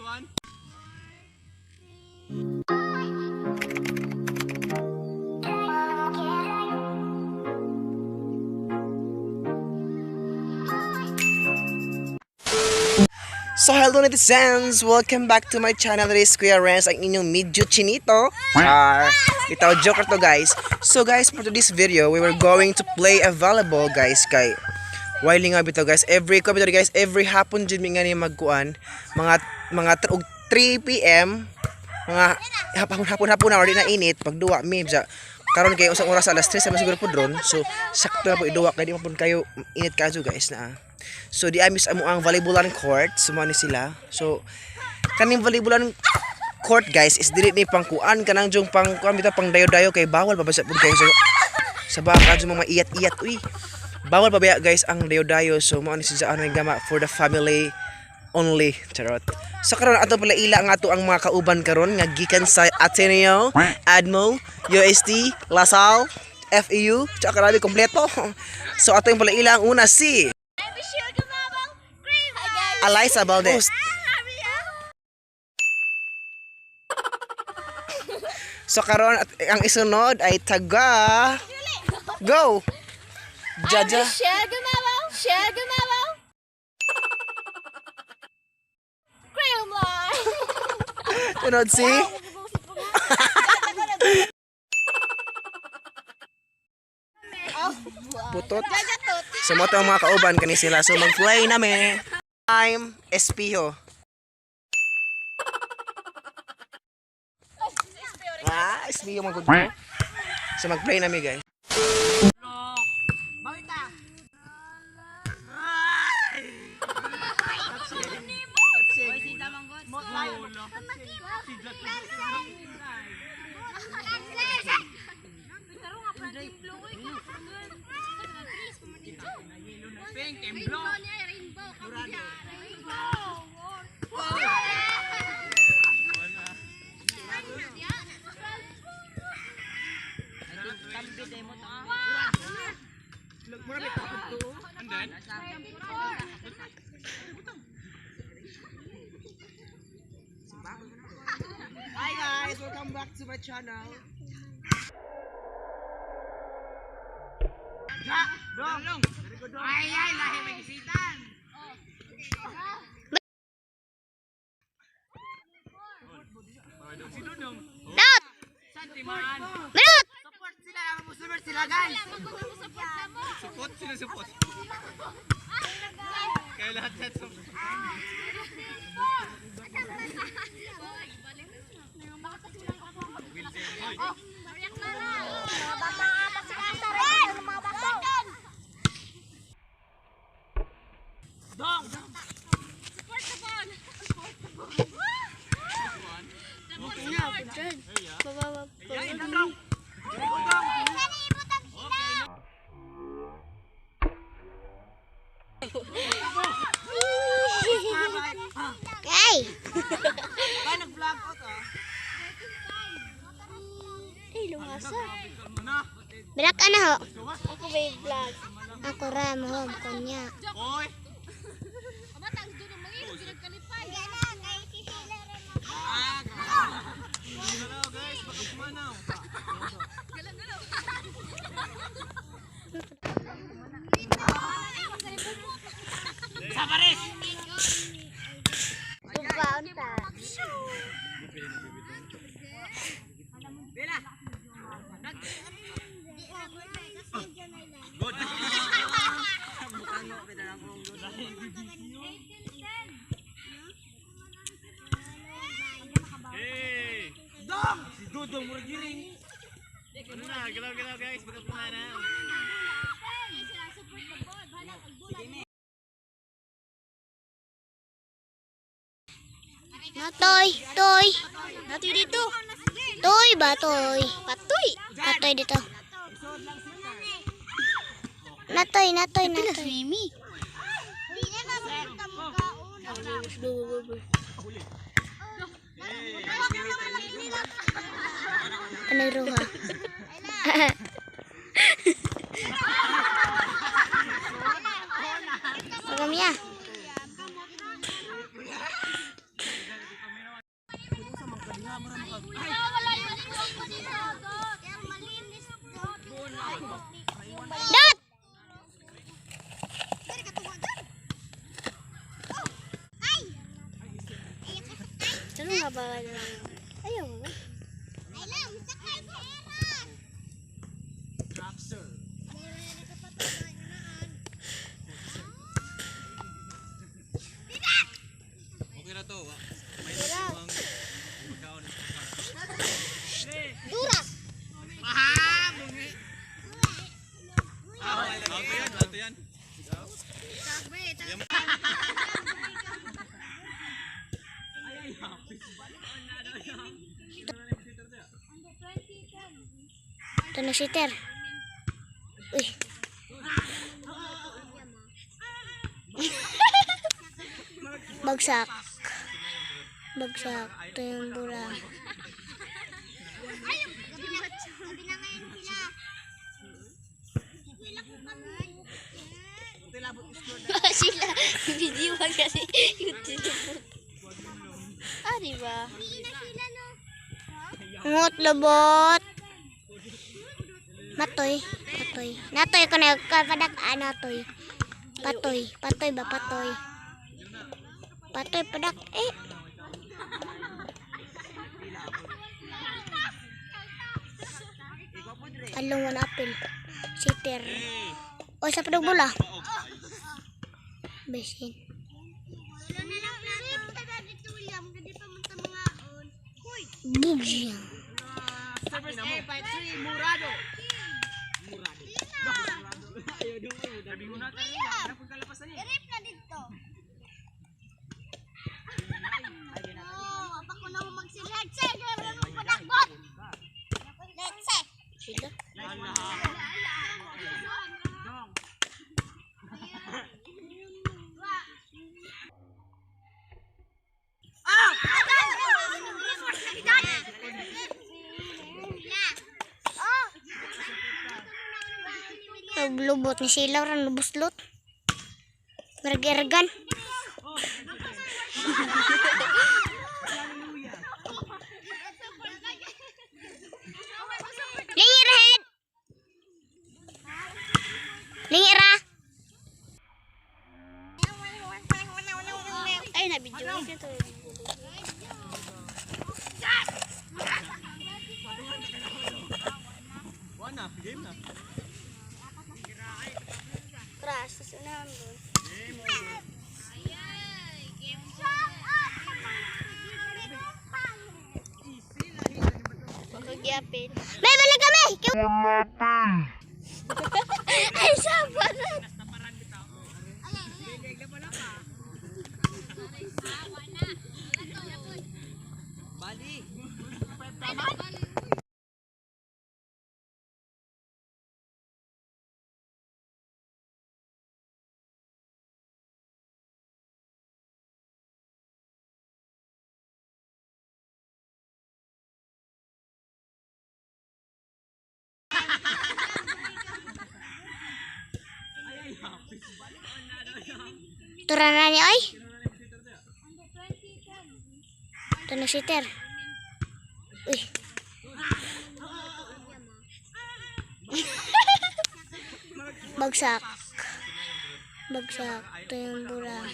1. So hello netizens! Welcome back to my channel. It is Kuya Renz, ang inyong medyo chinito. Char! Ito, joker to, guys. So guys, for today's video, we were going to play a volleyball, guys, kay while nga bitaw, guys, every ko bitaw, guys, every hapon jud mi nga ni magkuan mga og 3 PM, mga hapon hapon hapon na already na init pagduwa mi sa karon kay usang oras, alas 3 naman siguro po drone, so sakto na po iduwa kay di man pud kayo init kayo, guys, na. So di amis amo ang volleyballan court, so mao ni sila. So kaning volleyballan court, guys, is dili ni pangkuan kanang jung pang kuan bitaw, pang dayo-dayo, kay bawal pa ba sa pud kayo sa baka jung mga iyat-iyat, uy. Bawal pa ba, guys, ang dayo-dayo. So mao ni siya ano gama for the family only. Charot. So karon ato pala ila nga ato ang mga kauban karon nga gikan sa Ateneo, Admo, UST, Lasal, FEU, tsaka karabi kompleto. So ato yung pala ila ang una si Eliza Valdez. So karon at ang isunod ay taga Go. Jaja. Michelle Gumabao, Michelle Gumabao. Graham. Sunod si Putot. So mo ang mga kauban kani sila. So mag-play nami. I'm Espiho. Ah, Espiho magud ko. So mag-play nami, guys. Pink and blue. And then? Hi guys, welcome back to my channel. Ay, ay, lahi may gisitan. Si Dudong. Dot! Santiman. Minute! Support sila, support sila, guys. Support sila, support. Kaya lahat lahat support. Kay! Ay, nag-vlog ko to. Ay, lumasa. Birak ana ho. Ako may vlog. Ako ram home kunya. Oy! Galaw, guys, baka pumanaw. Ubaon ta. Hey! Dong! Si Dudong murag giring. Ano na, galaw galaw guys, baka pumanaw. Natoy, toy. Natoy dito. Toy ba toy? Patoy. Patoy dito. Natoy, natoy, natoy. Mimi. Panagruha. Pagamiya. nga ba lang? Ayaw mo. Alam, sakay sa era. Drop sir. Okay na to. May ang pagkaon. Dura. Ah, auto yan, auto yan. Ito na si Ter. Uy. Bagsak. Bagsak. Ito yung bula. Sila, video kasi YouTube. Ah, di ba? Ngut lobot. Matoy, patoy. Natoy ko na kapadak ah, natoy. Patoy, patoy ba patoy? Patoy padak eh. Along one apple. Sitter. O sa padung bola. Besin. Bugyan. Service A by 3, Murado. Murado. Ayaw na kalapasan niya. Irip na dito. Oh, apa ko na magsilag-sag, mo padakbot. Let's say. Sila. Lubot ni sila ran lubuslot. Mergergan. Lingir head. Lingira. Ay, nabidyo ito. Wala na, game na. Crash, tas unahan doon. Pagkagyapin. May balik kami! Ay, sabaran! Bali. Tura na ni Oy. Ito na si Ter. Uy. Bagsak. Bagsak. Ito yung bula.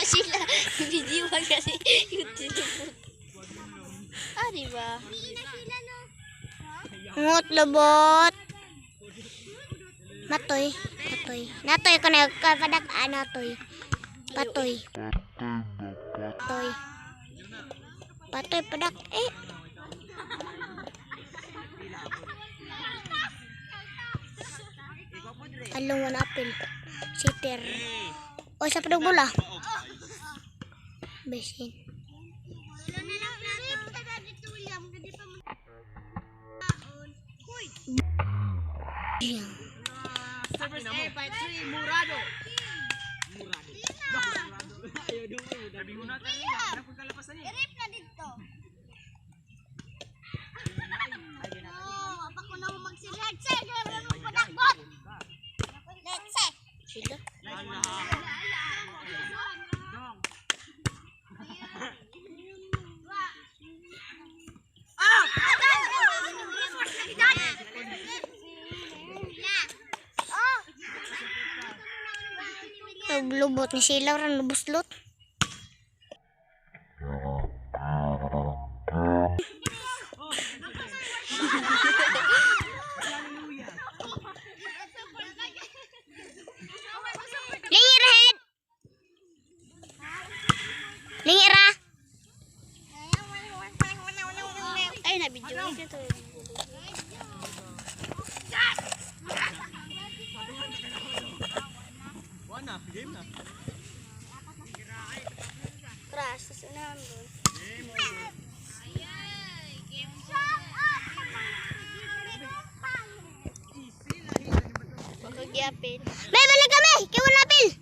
Sila, video kasi YouTube. Ah, di ba? Ngut lobot. Matoy, patoy. Natoy ko na kapadak ah, natoy. Patoy. Patoy. Patoy padak eh. Along one apple. Sitter. O sa padung bola. Besin. Service A by 3, Murado. Murado. Ayaw kalapasan niya. Irip na dito. Oh, apa ko na magsilag-sag, mo padakbot. Let's say. Sila. Lubot ni sila ra nubuslot. Lingira head. Lingira. Ay, na video ito. Wala na, game na. Crash, tas unahan doon. May balik kami! Kay wala pil!